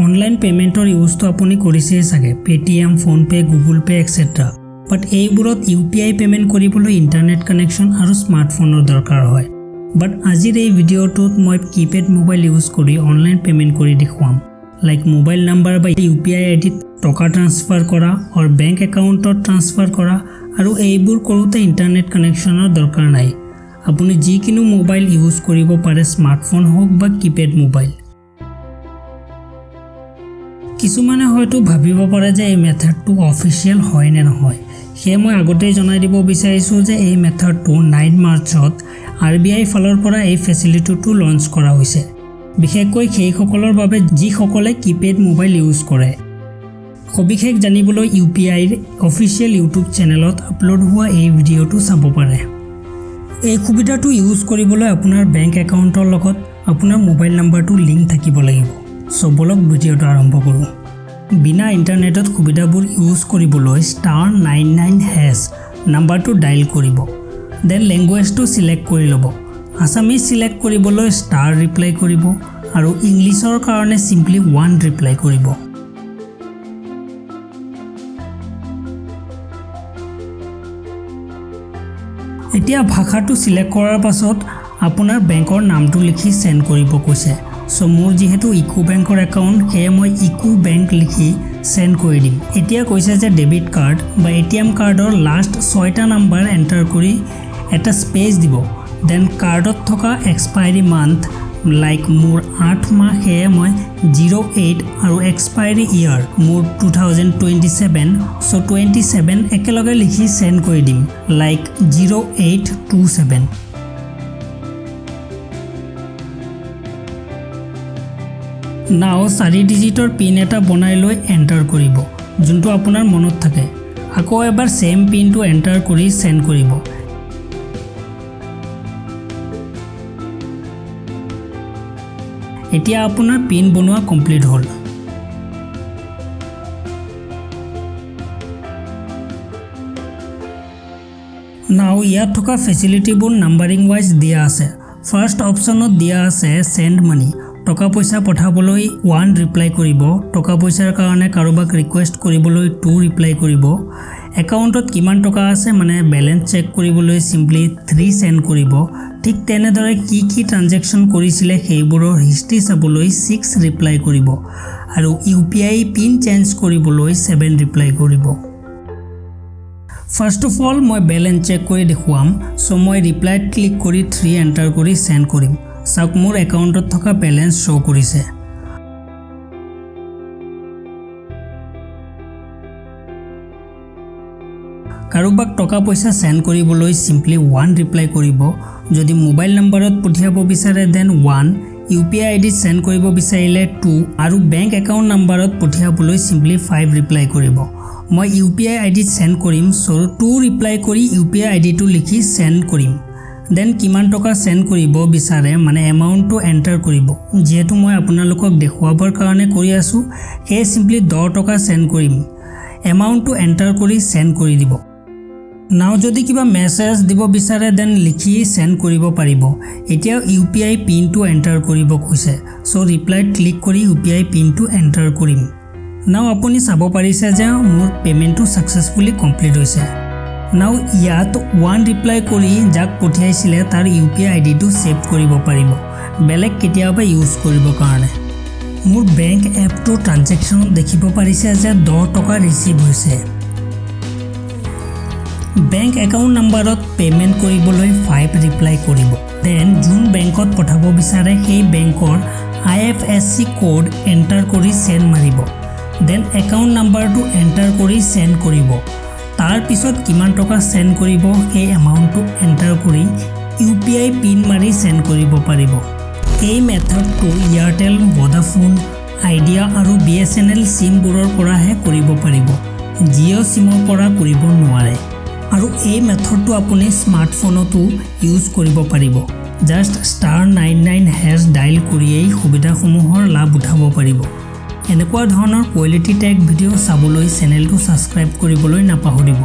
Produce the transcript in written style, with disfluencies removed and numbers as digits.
Online পে'মেণ্টৰ ইউজটো আপুনি কৰিছেই চাগে, Paytm, PhonePe', Google pay' et cetera. বাট এইবোৰত ইউপিআই পে'মেণ্ট কৰিবলৈ ইণ্টাৰনেট কানেকশ্যন আৰু স্মাৰ্টফোনৰ দৰকাৰ হয়। বাট আজিৰ এই ভিডিঅ'টোত মই কিপেড মোবাইল ইউজ কৰি অনলাইন পে'মেণ্ট কৰি দেখুৱাম, লাইক মোবাইল নাম্বাৰ বা ইউপিআই আইডিত টকা ট্ৰান্সফাৰ কৰা অৰ বেংক একাউণ্টত ট্ৰান্সফাৰ কৰা। আৰু এইবোৰ কৰোঁতে ইণ্টাৰনেট কানেকশ্যনৰ দৰকাৰ নাই। আপুনি যিকোনো মোবাইল ইউজ কৰিব পাৰে, স্মাৰ্টফোন হওক বা কিপেড মোবাইল। কিছুমানে হয়তো ভাবিব পাৰে যে এই মেথডটো অফিচিয়েল হয় নে নহয়। সেয়ে মই আগতেই জনাই দিব বিচাৰিছোঁ যে এই মেথডটো 9 মাৰ্চত আৰবিআই ফালৰ পৰা এই ফেচিলিটিটো লঞ্চ কৰা হৈছে, বিশেষকৈ সেইসকলৰ বাবে যিসকলে কিপেড মোবাইল ইউজ কৰে। সবিশেষ জানিবলৈ ইউপিআইৰ অফিচিয়েল ইউটিউব চেনেলত আপলোড হোৱা এই ভিডিঅ'টো চাব পাৰে। এই সুবিধাটো ইউজ কৰিবলৈ আপোনাৰ বেংক একাউণ্টৰ লগত আপোনাৰ মোবাইল নাম্বাৰটো লিংক থাকিব লাগিব। চ' ব'লক, ভিডিঅ'টো আৰম্ভ কৰোঁ। বিনা ইণ্টাৰনেটত সুবিধাবোৰ ইউজ কৰিবলৈ *99# নাম্বাৰটো ডাইল কৰিব। Then লেংগুৱেজটো ছিলেক্ট কৰি ল'ব। আছামিজ ছিলেক্ট কৰিবলৈ ষ্টাৰ ৰিপ্লাই কৰিব আৰু ইংলিছৰ কাৰণে চিম্পলি ওৱান ৰিপ্লাই কৰিব। এতিয়া ভাষাটো ছিলেক্ট কৰাৰ পাছত আপোনাৰ বেংকৰ নামটো লিখি চেণ্ড কৰিব কৈছে। চ' মোৰ যিহেতু ইকো বেংকৰ একাউণ্ট, সেয়ে মই ইকো বেংক লিখি চেণ্ড কৰি দিম। এতিয়া কৈছে যে ডেবিট কাৰ্ড বা এটিএম কাৰ্ডৰ লাষ্ট ছয়টা নাম্বাৰ এণ্টাৰ কৰি এটা স্পেচ দিব। Then কাৰ্ডত থকা এক্সপাইৰী মান্থ, লাইক মোৰ 8 মাহ, সেয়ে মই 08 আৰু এক্সপাইৰী ইয়েৰ মোৰ 2027, চ' 27 একেলগে লিখি চেণ্ড কৰি দিম, লাইক 0827। নাও চাৰি ডিজিটৰ পিন এটা বনাই লৈ এণ্টাৰ কৰিব, যোনটো আপোনাৰ মনত থাকে। আকৌ এবাৰ ছেইম পিনটো এণ্টাৰ কৰি চেণ্ড কৰিব। এতিয়া আপোনাৰ পিন বনোৱা কমপ্লিট হ'ল। নাও ইয়াত থকা ফেচিলিটিবোৰ নাম্বাৰিং ৱাইজ দিয়া আছে। ফাৰ্ষ্ট অপশ্যনত দিয়া আছে চেণ্ড মানি। টকা পইচা পঠাবলৈ ওৱান ৰিপ্লাই কৰিব। টকা পইচাৰ কাৰণে কাৰোবাক ৰিকুৱেষ্ট কৰিবলৈ টু ৰিপ্লাই কৰিব। একাউণ্টত কিমান টকা আছে, মানে বেলেঞ্চ চেক কৰিবলৈ চিম্পলি থ্ৰী চেণ্ড কৰিব। ঠিক তেনেদৰে কি কি ট্ৰানজেকশ্যন কৰিছিলে সেইবোৰৰ হিষ্ট্ৰী চাবলৈ ছিক্স ৰিপ্লাই কৰিব আৰু ইউপিআই পিন চেঞ্জ কৰিবলৈ ছেভেন ৰিপ্লাই কৰিব। ফাৰ্ষ্ট অফ অল মই বেলেঞ্চ চেক কৰি দেখুৱাম। চ' মই ৰিপ্লাইত ক্লিক কৰি থ্ৰী এণ্টাৰ কৰি চেণ্ড কৰিম। চাওক, মোৰ একাউণ্টত থকা বেলেঞ্চ শ্ব' কৰিছে। কাৰোবাক টকা পইচা চেণ্ড কৰিবলৈ চিম্পলি ওৱান ৰিপ্লাই কৰিব। যদি মোবাইল নম্বৰত পঠিয়াব বিচাৰে, then one. UPI আইডিত চেণ্ড কৰিব বিচাৰিলে টু আৰু বেংক একাউণ্ট নাম্বাৰত পঠিয়াবলৈ চিম্পলি ফাইভ ৰিপ্লাই কৰিব। মই ইউপিআই আইডিত চেণ্ড কৰিম, চ' টু ৰিপ্লাই কৰি ইউপিআই আইডিটো লিখি চেণ্ড কৰিম। Then কিমান টকা চেণ্ড কৰিব বিচাৰে, মানে এমাউণ্টটো এণ্টাৰ কৰিব। যিহেতু মই আপোনালোকক দেখুৱাবৰ কাৰণে কৰি আছোঁ, সেয়ে চিম্পলি 10 টকা চেণ্ড কৰিম। এমাউণ্টটো এণ্টাৰ কৰি চেণ্ড কৰি দিব। নাও যদি কিবা মেছেজ দিব বিচাৰে, then লিখি চেণ্ড কৰিব পাৰিব। এতিয়া ইউপিআই পিনটো এণ্টাৰ কৰিব কৈছে। চ' ৰিপ্লাইত ক্লিক কৰি ইউপিআই পিনটো এণ্টাৰ কৰিম। নাও আপুনি চাব পাৰিছে যে মোৰ পে'মেণ্টটো ছাকচেছফুলি কমপ্লিট হৈছে। নাও ইয়াত ওৱান ৰিপ্লাই কৰি যাক পঠিয়াইছিলে তাৰ ইউপিআই আইডিটো ছেভ কৰিব পাৰিব, বেলেগ কেতিয়াবা ইউজ কৰিবৰ কাৰণে। মোৰ বেংক এপটোৰ ট্ৰানজেকশ্যনত দেখিব পাৰিছে যে 10 টকা ৰিচিভ হৈছে। বেংক একাউণ্ট নাম্বাৰত পে'মেণ্ট কৰিবলৈ ফাইভ ৰিপ্লাই কৰিব। Then যোন বেংকত পঠাব বিচাৰে সেই বেংকৰ আইএফএছচি কোড এণ্টাৰ কৰি চেণ্ড মাৰিব। Then account নাম্বাৰটো এণ্টাৰ কৰি চেণ্ড কৰিব। তাৰপিছত কিমান টকা চেণ্ড কৰিব সেই এমাউণ্টটো এণ্টাৰ কৰি ইউপিআই পিন মাৰি চেণ্ড কৰিব পাৰিব। এই মেথডটো এয়াৰটেল, ভোডাফোন, আইডিয়া আৰু বিএছএনএল চিমবোৰৰ পৰাহে কৰিব পাৰিব, জিঅ' চিমৰ পৰা কৰিব নোৱাৰে। আৰু এই মেথডটো আপুনি স্মাৰ্টফোনতো ইউজ কৰিব পাৰিব। জাষ্ট *99# ডাইল কৰিয়েই সুবিধাসমূহৰ লাভ উঠাব পাৰিব। এনেকুৱা ধৰণৰ কোৱালিটি টেক ভিডিঅ' চাবলৈ চেনেলটো ছাবস্ক্ৰাইব কৰিবলৈ নাপাহৰিব।